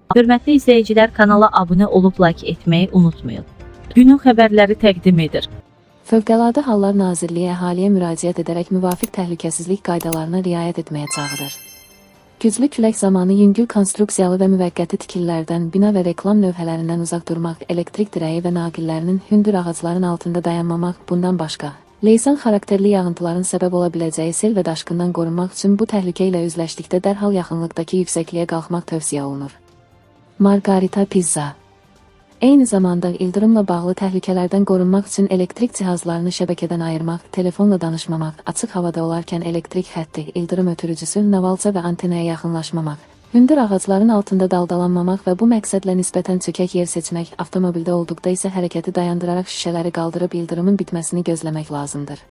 Hörmətli izləyicilər, kanala abunə olub like etməyi unutmayın. Günün xəbərləri təqdim edir. Fövqəladə Hallar Nazirliyi əhaliyə müraciət edərək müvafiq təhlükəsizlik qaydalarına riayət etməyə çağırır. Güclü külək zamanı yüngül konstruksiyalı və müvəqqəti tikililərdən, bina və reklam lövhələrindən uzaq durmaq, elektrik dirəyi və naqillərinin hündür ağacların altında dayanmamaq, bundan başqa, leysan xarakterli yağıntıların səbəb ola biləcəyi sel və daşqından qorunmaq üçün bu təhlükə ilə üzləşdikdə dərhal yaxınlıqdakı yüksəkliyə qalxmaq tövsiyə olunur. Margarita Pizza. Eyni zamanda ildırımla bağlı təhlükələrdən qorunmaq üçün elektrik cihazlarını şəbəkədən ayırmaq, telefonla danışmamaq, açıq havada olarkən elektrik xətti, ildırım ötürücüsü, navalça və antenaya yaxınlaşmamaq, hündür ağacların altında daldalanmamaq və bu məqsədlə nisbətən çökək yer seçmək, avtomobildə olduqda isə hərəkəti dayandıraraq şüşələri qaldırıb ildırımın bitməsini gözləmək lazımdır.